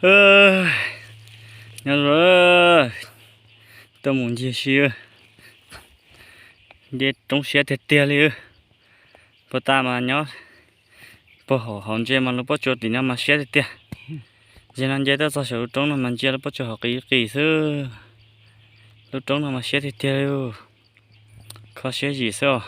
Nyob zoo, tuaj mus ncig si, nce roob siab tiag tiag li. Puag ta mas nyob puag hauv hauv ntsia mas lub pob tsuas tim no mas siab tiag tiag. Ntsia no nce tuaj txog saum lub roob no mas ntsia lub pob tsuas hauv qis qis xwb. Lub roob no mas siab tiag tiag li, kho siab zim xwb os.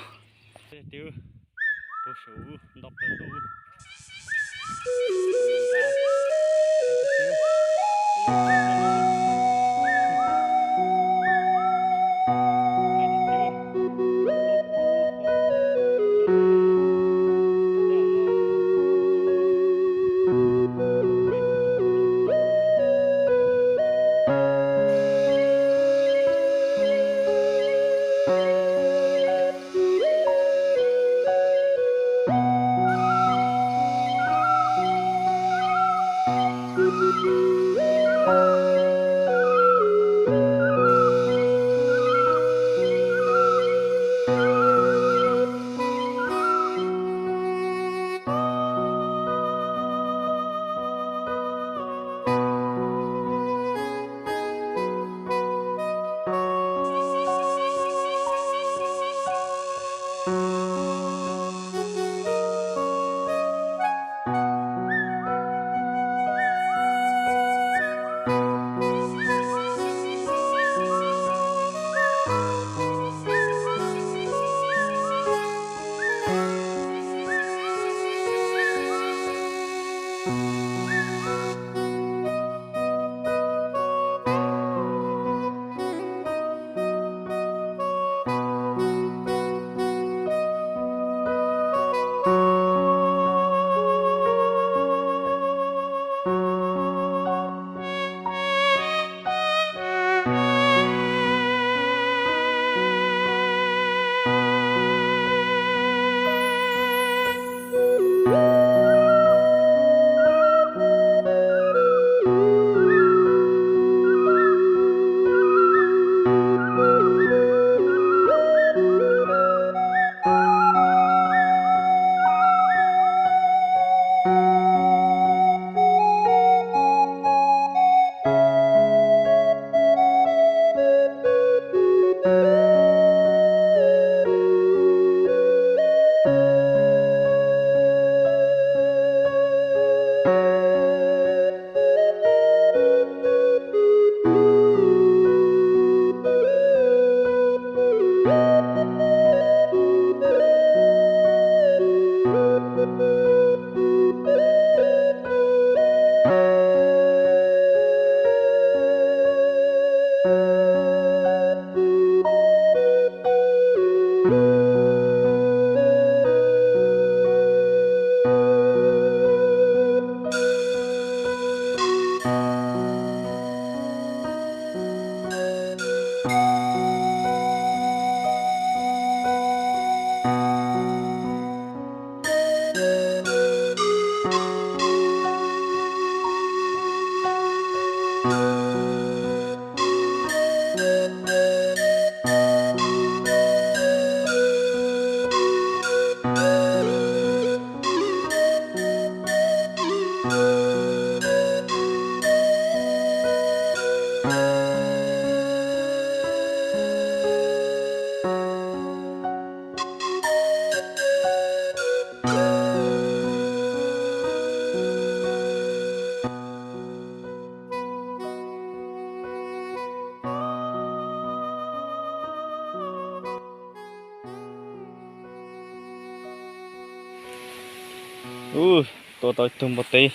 Ua, tua tau ib tug npua teb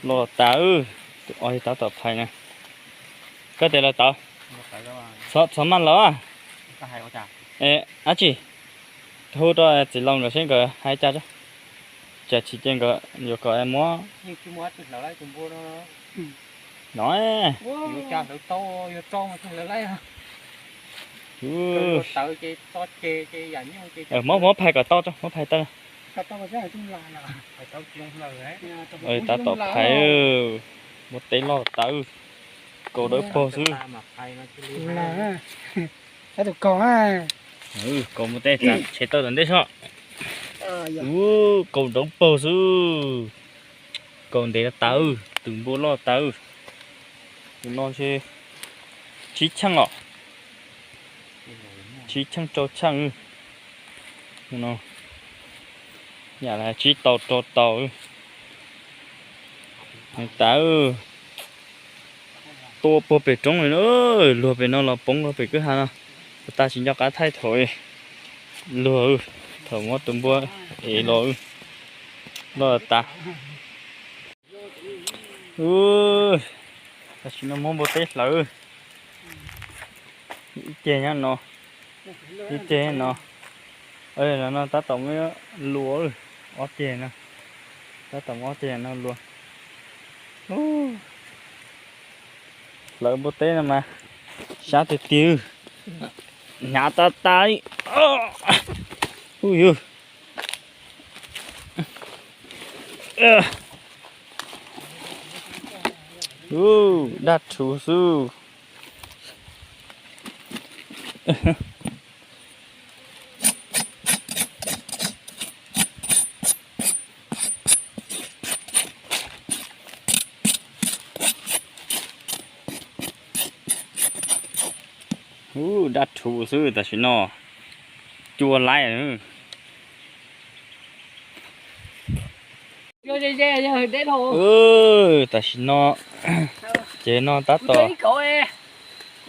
loj tas, tus ob yog tab tom phais na. Koj tias lawv tawv? Txhob maj lawm. Dab tsi? Hu rau txiv laus nkawd seb nkawd hais cas tso. Tsam tsis ces nkawd yuav kom muab. No, muab, muab phais kom tau tso, muab phais tau. Tab tom phais, npua teb loj tas, kaus dawb paug xwb. Kaus npua teb tshem tawm tom ntej sob. Ua, kaus dawb paug xwb. Kaus ntev tas. Tus npua loj tas, tus no ntshe tsib cheej os, tsib cheej rau cheej no, yam li tsib tau rau tau. Tas, tua puag pem roob li na, luag pem no los poob rau pem kwj ha no. Puas tas tsis nco qab thaij thaum luag, thaum muab tus npua ev los, loj tas. Tam sim no muab npua teb hlawv ib ceg nyob no, ib ceg no. Los no tab tom muab luas, ob ceg no, tab tom muab ob ceg no luas. Hlawv npua teb no mas sab tiag tiag, hnyav tas tas li. Ub yug, daj rhuv xwb. Ub, daj rhuv xwb tam sim no, cua laib. Tam sim no ces no tab tom,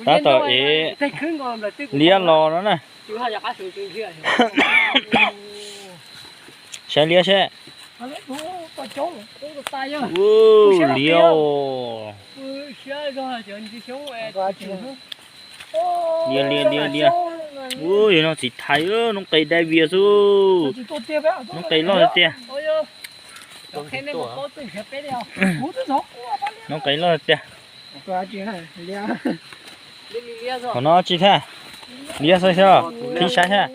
tab tom ev liab los no na. Saib liab seb. Ub, liab os. Liab, liab, liab, liab. Ub, yog no txiv thais, noob qes dai vias xwb. Noob qes loj tiag tiag. Noob qes loj tiag. Qhov no tsis thaj, liab xwb xwb, qhib saib thiab.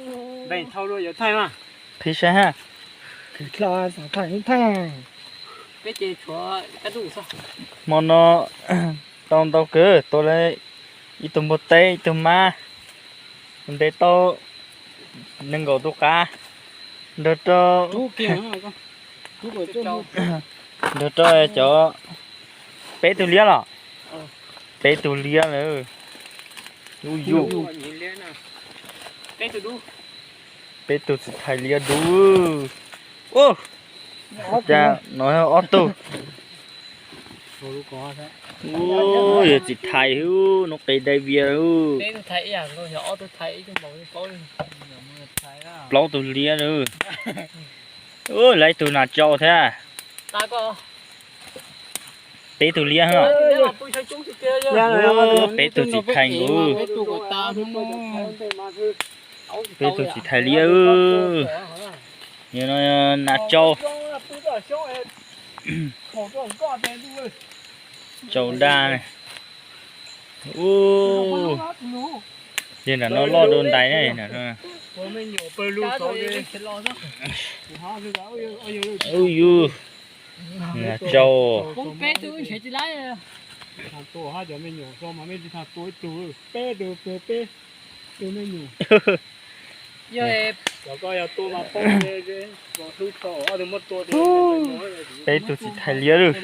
Qhib saib thiab. Hmo no tau ntau kawg, tua lawm ib tug npua teb, ib tug mab, ntes tau nees nkaum tus qav, nrog rau, nrog rau cov peb tug liab los, peb tug liab lawm. Ub yug, peb tug txiv thais liab dub. Ub, cas no ob tug. Ub, yog txiv thais, noob qes dai vias. Plaub tug liab lawm. Ub, lawv ib tug nas tsau thiab. Peb tug liab. Peb tug txiv thais nkaus. Peb tug txiv thais liab. Yog no nas tsau, tsau daj. Ub, yog nram no loj dua ntais na. Ub yug, nas tsau. Peb tug txiv thais liab lawm.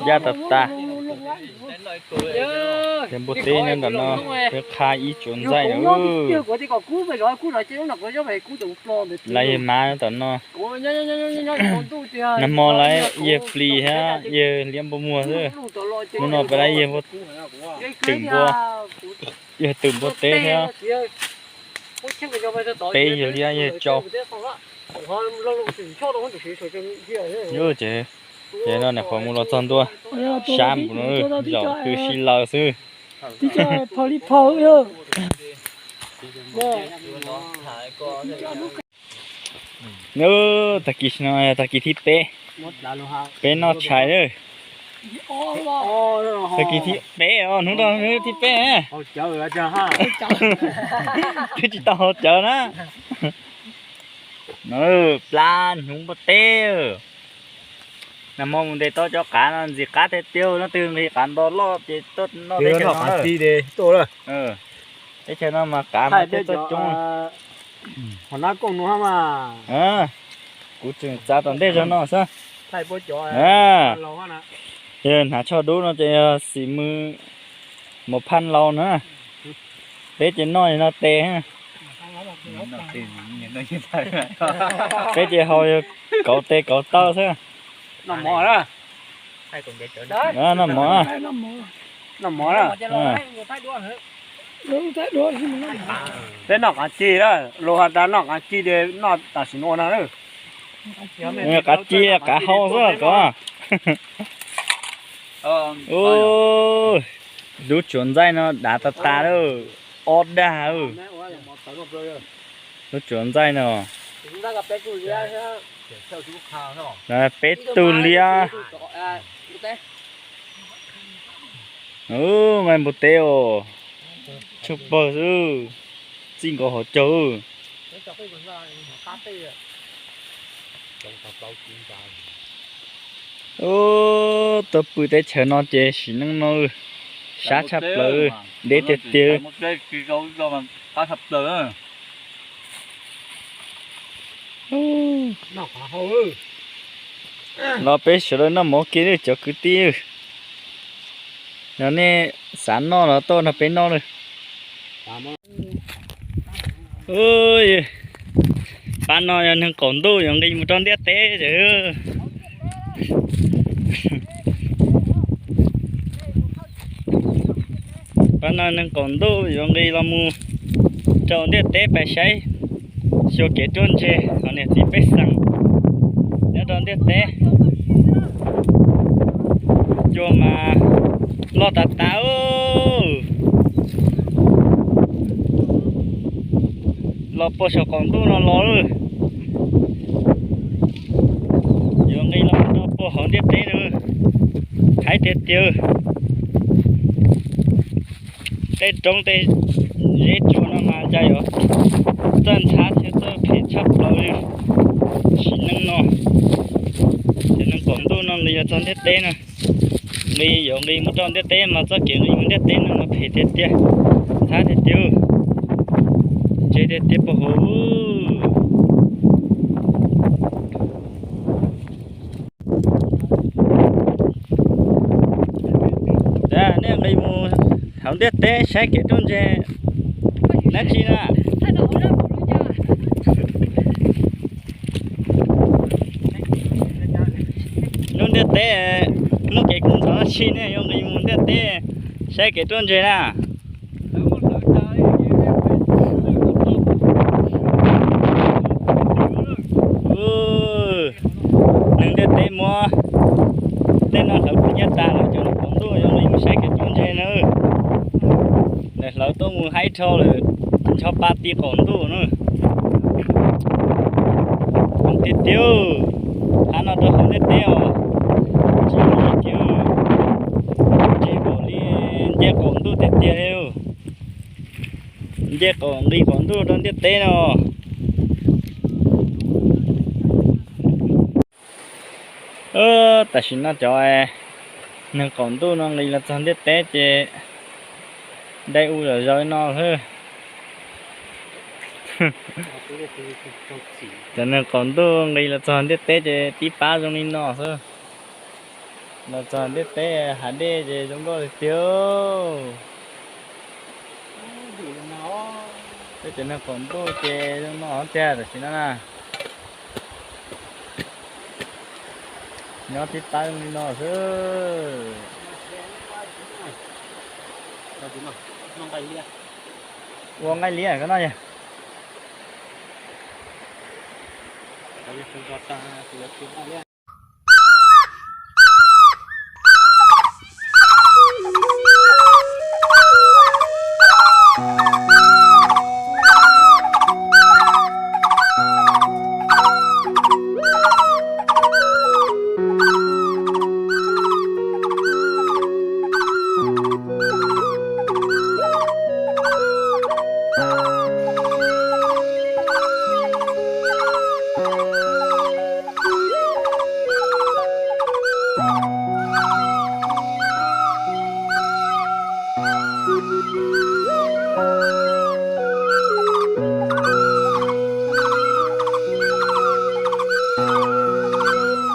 Yaj tas tas. Ces npua teb nyob ntawm no, peb qha ib tsuas ntxaij na. Lawv yog mab nyob tom no. Nag hmo lawv yawg plis thiab yawg liab npua muag xwb. Hnub no peb lawv yawg twm npua, yawg twm npua teb thiab. Peb yawg liab yawg tsau. Ces, ces no nyuam qhuav mus los txog ntua sab npaum no, zaum twb sib law xwb. Tib co phau li phau yog. Tag kis no yog tag kis thib peb, peb noj tshais lawm. Tag kis thib peb os, hnub no hnub thib peb. Twb tsis tau haus cawv na. Plab hnyuv npua teb. Nag hmo mus ntes tau cov qav no ntxim qab tiag tiag, leej twg nqhis qav nto loj ces tuaj noj teb chaws no. Teb chaws no mas qav mas teb tuaj coob. Kuv tseem txav tom ntej zog no xwb. Yog hnav tsho dub no ces yog xim mws mus phaj laus na. Peb ces noj no tes. Peb ces haus yog kauv tes kauv taw xwb. Noj mov. Peb noj qav ci lawm, luag has tas noj qav ci ces noj tam sim no no. Qav ci qav hau xwb kov. Lub tsuav ntxaij no dav tas tas lawm, ob dag. Lub tsuav ntxaij no peb tug liab. Nqaij npua teb os, tshuaj pawg xwb, txij nkaus hauv caug. Tuaj pw teb chaws no ces sim neej no sab tshaj plaws, deb tiag tiag. Los peb sawv daws noj mov kiag cov kwv tij. Yog nej xav noj los tuaj nrog peb noj lawm. Pab no yog neeg qaum ntuj yuav nqis mus rau ntiaj teb. Pab no neeg qaum ntuj yuav nqis los mus rau ntiaj teb pais saib xyuas kev ruaj ntseg hauv niam txiv pej xeem nyob rau ntiaj teb. Cua mas loj tas tas. Los puag saum qaum ntuj no los lawm. Yuav nqis los rau puag hauv ntiaj teb no, haib tiag tiag. Tej roob tej zeb tsua no mas cas yuav txawj ntxhab thiab txawj phem tshaj plaws li. Sim neej no, cov neeg qaum ntuj no nqis los txog ntiaj teb no, nqis yuav nqis mus rau ntiaj teb mas txoj kev nqis mus ntiaj teb no mas phem tiag tiag, ntxhab tiag tiag, ntse tiag tiag puag huv. Nej nqis mus hauv ntiaj teb saib kev ruaj ntseg dab tsi na? Lub ntiaj teb muaj kev kub ntxhov dab tsi nej yuav nqis mus ntiaj teb saib kev ruaj ntseg na? Neeg ntiaj teb muab tej no hlawv pw nyiaj tas lawm, cov neeg qaum ntuj yuav nqis mus saib kev ruaj ntseg na. Lawv hlawv tuaj mus haib dhau lawm, ncho pa ti qaum ntuj na. Tiag tiag, qab no rau hauv ntiaj teb os, tsis li kiag, tsis npaum li nce qaum ntuj tiag tiag li. Nce qaum nqis qaum ntuj rau ntiaj teb no. Tam sim no cov neeg qaum ntuj no nqis los txog ntiaj teb ces dai u zom zaws no xwb. Cov neeg qaum ntuj nqis los txog ntiaj teb ces tib pab zoo li no xwb. Los txog ntiaj teb hav dej ces zoo nkauj li tiag. Peb cov neeg qaum ntuj ces zoo no tiag tam sim no na. Nyob tib pab zoo li no xwb. Ua nqaij liab ko no yog.